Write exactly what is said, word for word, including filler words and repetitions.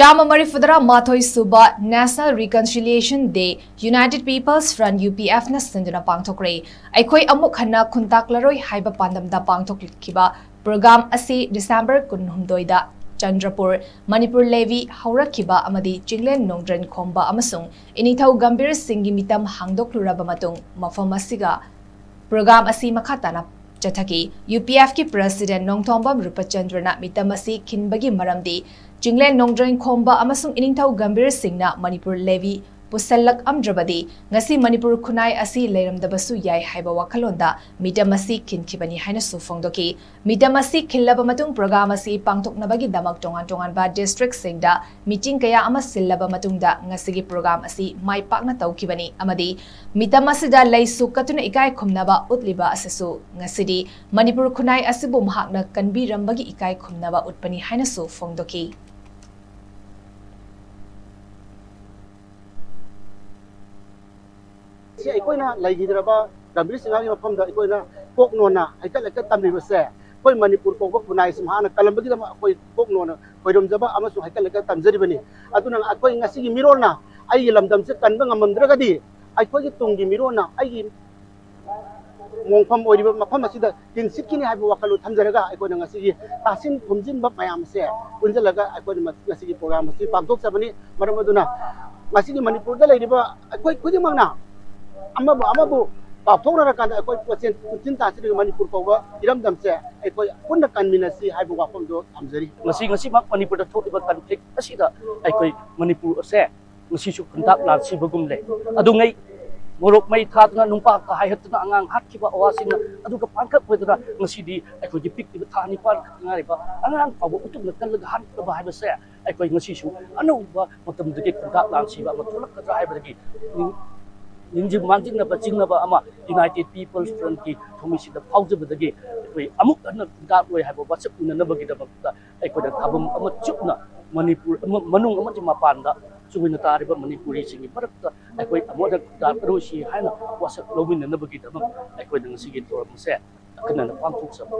ꯆꯥꯝꯃ ꯃꯔꯤꯐꯨꯇꯔꯥ ꯃꯥꯊꯣꯏ ꯁꯨꯕ National Reconciliation Day United People's Front, UPFꯅ ꯁꯤꯟꯗꯨꯅ ꯄꯥꯡꯊꯣꯛꯈ꯭ꯔꯦ꯫ ꯑꯩꯈꯣꯏ ꯑꯃꯨꯛ ꯍꯟꯅ ꯈꯨꯟꯇꯥꯛꯂꯔꯣꯏ ꯍꯥꯏꯕ ꯄꯥꯟꯗꯝꯗ ꯄꯥꯡꯊꯣꯛꯈꯤꯕ ꯄ꯭ꯔꯣꯒ꯭ꯔꯥꯝ ꯑꯁꯤ ꯗꯤꯁꯦꯝꯕꯔ ꯀꯨꯟꯍꯨꯝꯗꯣꯏꯗ ꯆꯟꯗ꯭ꯔꯄꯨꯔ, ꯃꯅꯤꯄꯨꯔ ꯂꯦꯚꯤ ꯍꯧꯔꯛꯈꯤꯕ ꯑꯃꯗꯤ ꯆꯤꯡꯂꯦꯟ ꯅꯣꯡꯗ꯭ꯔꯦꯟ ꯈꯣꯝꯕ ꯑꯃꯁꯨꯡ ꯏꯅꯤꯡꯊꯧ ꯒꯝꯚꯤꯔ ꯁꯤꯡꯒꯤ ꯃꯤꯇꯝ ꯍꯥꯡꯗꯣꯛꯂꯨꯔꯕ ꯃꯇꯨꯡ ꯃꯐꯝ ꯑꯁꯤꯒ ꯄ꯭ꯔꯣꯒ꯭ꯔꯥꯝ ꯑꯁꯤ ꯃꯈꯥ ꯇꯥꯅ ꯆꯠꯊꯈꯤ꯫ UPFꯀꯤ President ꯅꯣꯡꯊꯣꯝꯕꯝ ꯔꯨꯄꯆꯟꯗ꯭ꯔꯅ ꯃꯤꯇꯝ ꯑꯁꯤ ꯈꯤꯟꯕꯒꯤ ꯃꯔꯝꯗꯤ ꯆꯤꯡꯂꯦꯟ ꯅꯣꯡꯗ꯭ꯔꯦꯟ ꯈꯣꯝꯕ ꯑꯃꯁꯨꯡ ꯏꯅꯤꯡꯊꯧ ꯒꯝꯚꯤꯔ ꯁꯤꯡꯅ ꯃꯅꯤꯄꯨꯔ ꯂꯦꯚꯤ ꯄꯨꯁꯜꯂꯛꯑꯝꯗ꯭ꯔꯕꯗꯤ ꯉꯁꯤ ꯃꯅꯤꯄꯨꯔ ꯈꯨꯟꯅꯥꯏ ꯑꯁꯤ ꯂꯩꯔꯝꯗꯕꯁꯨ ꯌꯥꯏ ꯍꯥꯏꯕ ꯋꯥꯈꯜꯂꯣꯟꯗ ꯃꯤꯇꯝ ꯑꯁꯤ ꯈꯤꯟꯈꯤꯕꯅꯤ ꯍꯥꯏꯅꯁꯨ ꯐꯣꯡꯗꯣꯛꯈꯤ꯫ ꯃꯤꯇꯝ ꯑꯁꯤ ꯈꯤꯜꯂꯕ ꯃꯇꯨꯡ ꯄ꯭ꯔꯣꯒ꯭ꯔꯥꯝ ꯑꯁꯤ ꯄꯥꯡꯊꯣꯛꯅꯕꯒꯤꯗꯃꯛ ꯇꯣꯉꯥꯟ ꯇꯣꯉꯥꯟꯕ ꯗꯤꯁꯇ꯭ꯔꯤꯛꯁꯤꯡꯗ ꯃꯤꯇꯤꯡ ꯀꯌꯥ ꯑꯃ ꯁꯤꯜꯂꯕ ꯃꯇꯨꯡꯗ ꯉꯁꯤꯒꯤ ꯄ꯭ꯔꯣꯒ꯭ꯔꯥꯝ ꯑꯁꯤ ꯃꯥꯏ ꯄꯥꯛꯅ ꯇꯧꯈꯤꯕꯅꯤ ꯑꯃꯗꯤ ꯃꯤꯇꯝ ꯑꯁꯤꯗ ꯂꯩꯁꯨ ꯀꯠꯇꯨꯅ ꯏꯀꯥꯏ ꯈꯨꯝꯅꯕ ꯎꯠꯂꯤꯕ ꯑꯁꯤꯁꯨ ꯉꯁꯤꯗꯤ ꯃꯅꯤꯄꯨꯔ ꯈꯨꯟꯅꯥꯏ ꯑꯁꯤꯕꯨ ꯃꯍꯥꯛꯅ ꯀꯟꯕꯤꯔꯝꯕꯒꯤ ꯏꯀꯥꯏ ꯈꯨꯝꯅꯕ ꯎꯠꯄꯅꯤ ꯍꯥꯏꯅꯁꯨ ꯐꯣꯡꯗꯣꯛꯈꯤ꯫ ꯁꯤ ꯑꯩꯈꯣꯏꯅ ꯂꯩꯈꯤꯗ꯭ꯔꯕ ꯒꯝꯚꯤꯔ ꯁꯤꯡꯍꯒꯤ ꯃꯐꯝꯗ ꯑꯩꯈꯣꯏꯅ ꯀꯣꯛ ꯅꯣꯟꯅ ꯍꯩꯀꯠ ꯂꯩꯀꯠ ꯇꯝꯂꯤꯕꯁꯦ ꯑꯩꯈꯣꯏ ꯃꯅꯤꯄꯨꯔ ꯀꯧꯕ ꯈꯨꯟꯅꯥꯏꯁꯤ ꯃꯍꯥꯛꯅ ꯀꯜꯂꯝꯕꯒꯤꯗꯃꯛ ꯑꯩꯈꯣꯏ ꯀꯣꯛ ꯅꯣꯟꯅ ꯈꯣꯏꯔꯝꯖꯕ ꯑꯃꯁꯨꯡ ꯍꯩꯀꯠ ꯂꯩꯀꯠ ꯇꯝꯖꯔꯤꯕꯅꯤ꯫ ꯑꯗꯨꯅ ꯑꯩꯈꯣꯏ ꯉꯁꯤꯒꯤ ꯃꯤꯔꯣꯜꯅ ꯑꯩꯒꯤ ꯂꯝꯗꯝꯁꯦ ꯀꯟꯕ ꯉꯝꯃꯝꯗ꯭ꯔꯒꯗꯤ ꯑꯩꯈꯣꯏꯒꯤ ꯇꯨꯡꯒꯤ ꯃꯤꯔꯣꯜꯅ ꯑꯩꯒꯤ ꯃꯣꯡꯐꯝ ꯑꯣꯏꯔꯤꯕ ꯃꯐꯝ ꯑꯁꯤꯗ ꯇꯤꯟ ꯁꯤꯠꯈꯤꯅꯤ ꯍꯥꯏꯕ ꯋꯥꯈꯜꯂꯣꯟ ꯊꯝꯖꯔꯒ ꯑꯩꯈꯣꯏꯅ ꯉꯁꯤꯒꯤ ꯇꯥꯁꯤꯟ ꯈꯣꯝꯖꯤꯟꯕ ꯃꯌꯥꯝ ꯑꯁꯦ ꯄꯨꯟꯁꯤꯜꯂꯒ ꯑꯩꯈꯣꯏꯅ ꯃ-, ꯉꯁꯤꯒꯤ ꯄ꯭ꯔꯣꯒ꯭ꯔꯥꯝ ꯑꯁꯤ ꯄꯥꯡꯊꯣꯛꯆꯕꯅꯤ꯫ ꯃꯔꯝ ꯑꯗꯨꯅ ꯉꯁꯤꯒꯤ ꯃꯅꯤꯄꯨꯔꯗ ꯂꯩꯔꯤꯕ ꯑꯩꯈꯣꯏ ꯈꯨꯗꯤꯡꯃꯛꯅ ꯑꯃꯕꯨ ꯑꯃꯕꯨ ꯄꯥꯎꯊꯣꯛꯅꯔꯀꯥꯟꯗ ꯑꯩꯈꯣꯏ ꯄꯣꯠꯆꯦꯟ ꯄꯨꯟꯁꯤꯟ ꯇꯥꯁꯤꯟꯅꯔꯒ ꯃꯅꯤꯄꯨꯔ ꯀꯧꯕ ꯏꯔꯝꯗꯝꯁꯦ ꯑꯩꯈꯣꯏ ꯄꯨꯟꯅ ꯀꯟꯃꯤꯟꯅꯁꯤ ꯍꯥꯏꯕ ꯋꯥꯐꯝꯗꯣ ꯊꯝꯖꯔꯤ꯫ ꯉꯁꯤ, ꯉꯁꯤꯃꯛ ꯃꯅꯤꯄꯨꯔꯗ ꯊꯣꯛꯂꯤꯕ ꯀꯟꯐ꯭ꯂꯤꯛ ꯑꯁꯤꯗ ꯑꯩꯈꯣꯏ ꯃꯅꯤꯄꯨꯔ ꯑꯁꯦ ꯉꯁꯤꯁꯨ ꯈꯨꯟꯇꯥꯛ ꯂꯥꯟꯁꯤꯕꯒꯨꯝ ꯂꯩ꯫ ꯑꯗꯨꯉꯩ ꯃꯣꯔꯣꯛ ꯃꯩ ꯊꯥꯗꯨꯅ, ꯅꯨꯡꯄꯥꯛꯇ ꯍꯥꯏꯍꯠꯇꯨꯅ ꯑꯉꯥꯡ ꯍꯥꯠꯈꯤꯕ ꯑꯋꯥꯁꯤꯡꯅ ꯑꯗꯨꯒ ꯄꯥꯡꯈꯛ ꯑꯣꯏꯗꯅ ꯉꯁꯤꯗꯤ ꯑꯩꯈꯣꯏꯒꯤ ꯄꯤꯛꯂꯤꯕ ꯊꯥ ꯅꯤꯄꯥꯟ ꯈꯛꯇ ꯉꯥꯏꯔꯤꯕ ꯑꯉꯥꯡ ꯐꯥꯎꯕ ꯎꯇꯨꯞꯅ ꯀꯜꯂꯒ ꯍꯥꯠꯈ꯭ꯔꯕ ꯍꯥꯏꯕꯁꯦ ꯑꯩꯈꯣꯏ ꯉꯁꯤꯁꯨ ꯑꯅꯧꯕ ꯃꯇꯝꯗꯨꯒꯤ ꯈꯨꯟꯇꯥꯛ ꯂꯥꯟꯁꯤꯕ ꯑꯃ ꯊꯣꯛꯂꯛꯀꯗ꯭ꯔꯥ ꯍꯥꯏꯕꯗꯒꯤ ꯅꯤꯡ-, ꯅꯤꯡꯖꯤꯡ ꯃꯥꯡꯖꯤꯟꯅꯕ ꯆꯤꯡꯅꯕ ꯑꯃ United People's Frontꯀꯤ ꯊꯧꯃꯤꯁꯤꯗ ꯐꯥꯎꯖꯕꯗꯒꯤ ꯑꯩꯈꯣꯏ ꯑꯃꯨꯛ ꯍꯟꯅ ꯈꯨꯟꯇꯥꯛꯂꯣꯏ ꯍꯥꯏꯕ ꯋꯥꯁꯛ ꯎꯅꯅꯕꯒꯤꯗꯃꯛꯇ ꯑꯩꯈꯣꯏꯅ ꯊꯥꯕꯝ ꯑꯃ ꯆꯨꯞꯅ ꯃꯅꯤꯄꯨꯔ ꯑꯃ, ꯃꯅꯨꯡ ꯑꯃꯗꯤ ꯃꯄꯥꯟꯗ ꯆꯨꯝꯅ ꯇꯥꯔꯤꯕ ꯃꯅꯤꯄꯨꯔꯤꯁꯤꯡꯒꯤ ꯃꯔꯛꯇ ꯑꯩꯈꯣꯏ ꯑꯃꯨꯛ ꯍꯟꯅ ꯈꯨꯟꯇꯥꯛꯂꯔꯣꯏꯁꯤ ꯍꯥꯏꯅ ꯋꯥꯁꯛ ꯂꯧꯃꯤꯟꯅꯅꯕꯒꯤꯗꯃꯛ ꯑꯩꯈꯣꯏꯅ ꯉꯁꯤꯒꯤ ꯊꯧꯔꯝ ꯑꯁꯦ ꯑꯈꯟꯅꯅ ꯄꯥꯡꯊꯣꯛꯆꯕ꯫